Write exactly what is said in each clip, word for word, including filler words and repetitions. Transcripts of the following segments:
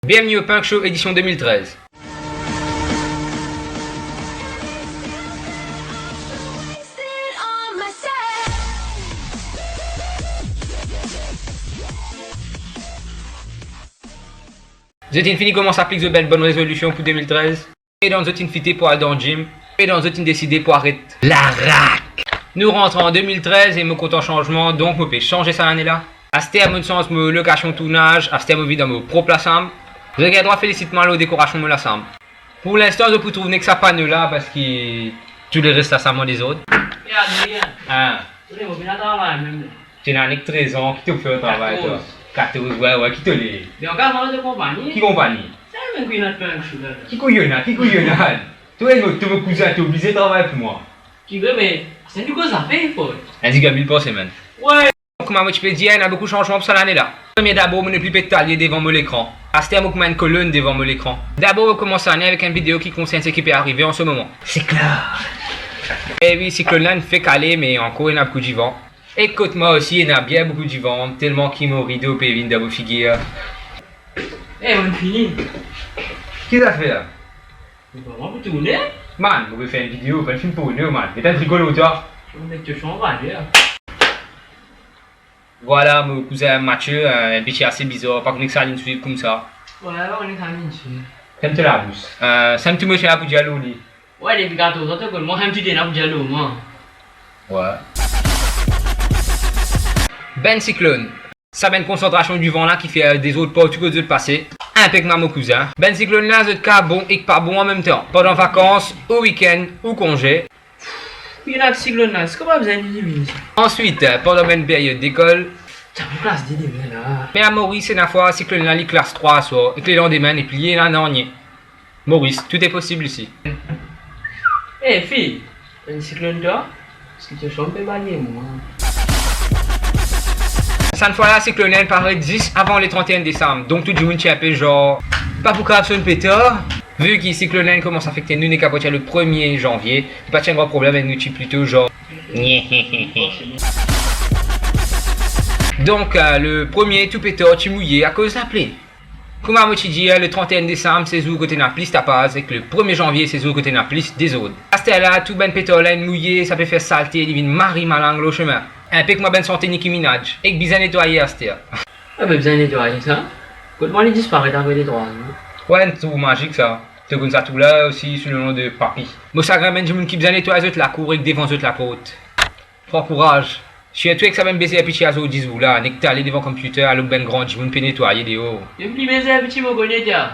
Bienveni o Punk Show édition deux mille treize. Zot inn fini koumans aplik zot bann bonn rezolision pou deux mille treize? E dan zot inn fite pou al dan gym, e dan zot inn deside pou aret larak. Nou rant an deux mille treize e mo kontan sanzman, donk mo pe sanz sa lane la. Aster mo sanz mo lokasion tournaz, aster mo vinn dan mo prop lasam. Zot gagn drwa felisit mwa lor dekorasion mo lasam. Pou linstan, zot pou trouv nek sa pano la, parski tou leres lasam an dezord. E Adrien, ah, ou ena travay mem? To ena nek trez an, ki to fer travay, twa? Katorz. Katorz, wi, wi, ki to le? Be ankor avan to konpagni. Ki konpagni? Sa menm ki ena pran sou la. Ki kouyon la, ki kouyon la? To ena to mo kouzin, to oblize travay pou mwa. Ki vre, me se nou koz lape, fo. Inn diga mil par semenn. Wi. Kouma mo ti pe dir, ena boukou sanzman pou sa lane la. Premie dabor, mo nepli pe talie devan mo lekran. Aster mo kouma enn kolonn devan mo lekran. Dabor, mo koumans lane avek enn video ki konsern seki pe arive an se moman. Siklonn. E wi, siklonn la inn fek ale, me ankor ena boukou divan. E kot mwa osi ena bien boukou divan, telman ki mo rido pe vinn dan mo figir. E, mo'nn fini. Ki zafer la? Mo kouma pou tourne. Man, mo pe fer enn video, pa enn fim porno, man. Met enn triko lor twa. Mo met to son valer. Vwala, mo kouzin Mathieu, enn piti ase bizar, pa konn ki sa linn swiv koumsa. Wi, pa konn ki sa linn swiv. Ferm to labous. Eh, sa enn ti mo ti ena pou dir lor li. Wi, depi katorz an to konn mwa, sa enn ti mo ti ena pou dir lor mwa. Wi. Bann siklonn. Sa bann konsantrasion divan la ki fer dezord partou kot zot pase. Inpek mwa mo kouzin. Bann siklonn la, zot ka bon ek pa bon anmemtan. Pandan vakans, ou wikenn, ou konze. Wi, ena siklonn la, eski pa bizin li vini sa? Answit, pandan bann peryod lekol. Ti pou klas de demin la. Me a Moris, ena fwa siklonn la, li klas trwa aswar, ek lelandime, nepli ena nanye. Moris, tout est possible ici. Eh, fi, enn siklonn twa? Parski to sanm pe balie mwa. Sa fwa la, siklonn la inn paret zis avan le trente et un desam, donk tou dimoun ti inpe zar, pa pou kav sonn petar. Vu ki siklonn la inn koumans afekte nou nek apartir le premie zanvie, li pa ti enn gran problem, nou ti plito zar. Donk, eh, le premie, tou petar ti mouye akoz lapli. Kouma mo ti dir, le trente et un desam, se zour kot ena plis tapaz, ek le premie zanvie, se zour kot ena plis dezord. Aster la, tou bann petar la inn mouye, sa pe fer salte, li vinn mari malang lor semin. Inpek mwa bann sante Nicki Minaj, ek bizin netwaye aster. Ah, be bizin netwaye sa. Kot mwa li disparet apre de trwa zour. Wi, enn trou mazik sa. To konn sa trou la osi sou le nom de Papi. Mo sagrin bann dimoun ki bizin netway zot lakour ek devan zot laport. Pran kouraz. Sirtou ek sa bann bezer piti a zordi zour la, nek tale devan computer, alor bann gran dimoun pe netwaye deor. Depi bezer piti mo kone twa.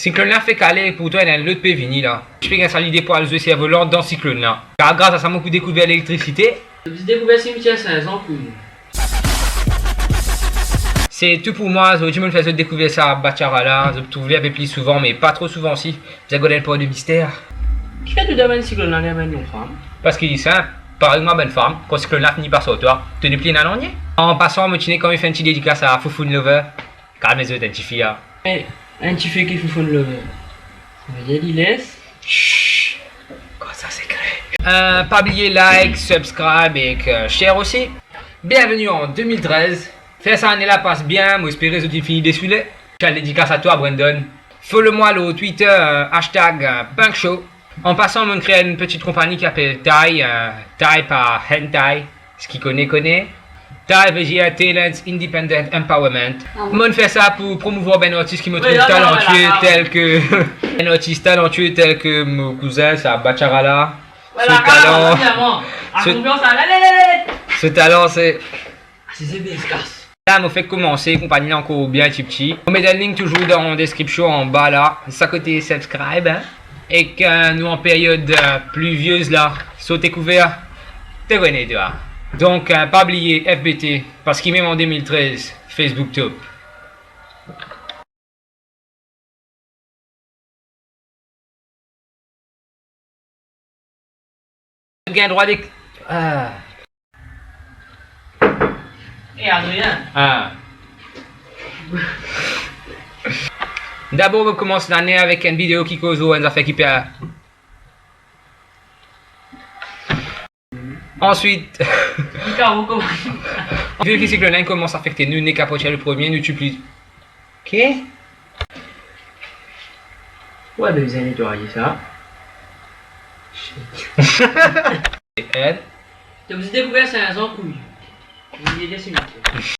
Siklonn la fek ale, pourtan ena enn lot pe vini la. Ti pe gagn sa lide pou al zwe servolan dan siklonn la. Kar gras a sa mo pou dekouver lelektrisite. Zot dekouver simitier Sin-Zan pou nou. Se tou pou mwa, zordi mo'nn fer zot dekouver sa bachara la, zot trouv li enpe pli souvan, me pa tro souvan si. Bizin gard enn par de mister. Kifer to donn siklonn la ler bann fam? Parski li sinp, parey mwa bann fam, kan siklonn la fini pas ar twa, to nepli ena nanye. An pasan, mo ti nek anvi fer enn ti dedikas a Foufoun Lover. Kalm zot, enn tifi a. Eh, enn tifi ki Foufoun Lover. Vedir li les. Shh. Kot sa sekre. Eh, pa bliye like, subscribe ek, eh, share osi. Bienveni an deux mille treize. Fer sa ane la pas bien, mo espere zot inn fini desoule. Ti enn dedikas a twa, Brandon. Follow mwa lor Twitter, eh, hashtag, eh, Punk Show. An pasan, mo'nn kre enn piti konpagni ki apel Thai, eh, Thai pa Hentai. Seki kone, kone. Thai vedir Thailand's Independent Empowerment. Ah. Mo'nn fer sa pou promouvwar bann artis ki mo trouv talantie, tel ke bann artis talantie tel ke mo kouzin, sa bachara la. Wi, so talan, so, so talan, se... Ah, se, se bien, kas. La, mo fek koumanse, konpagni la ankor bien tipti. Mo met enn link touzour dan deskripsion anba la, sa kote subscribe, hein. Ek, eh, nou an peryod, eh, plivyez la, so to kouver, to kone twa. Donk, eh, pa bliye F B T, parski mem an deux mille treize, Facebook top. Gagn drwa de, ah. Eh, Adrien. Ah. Dabor, mo koumans lane avek enn video ki koz lor enn zafer ki pe... Answit, li kapav koumans. Vu ki siklonn la inn koumans afekte nou, nek apartir le premie, nou ti pli Ok. Ou a bizin netwaye sa. Ed. To bizin dekouver sa, sa kouy. Li ede simitier.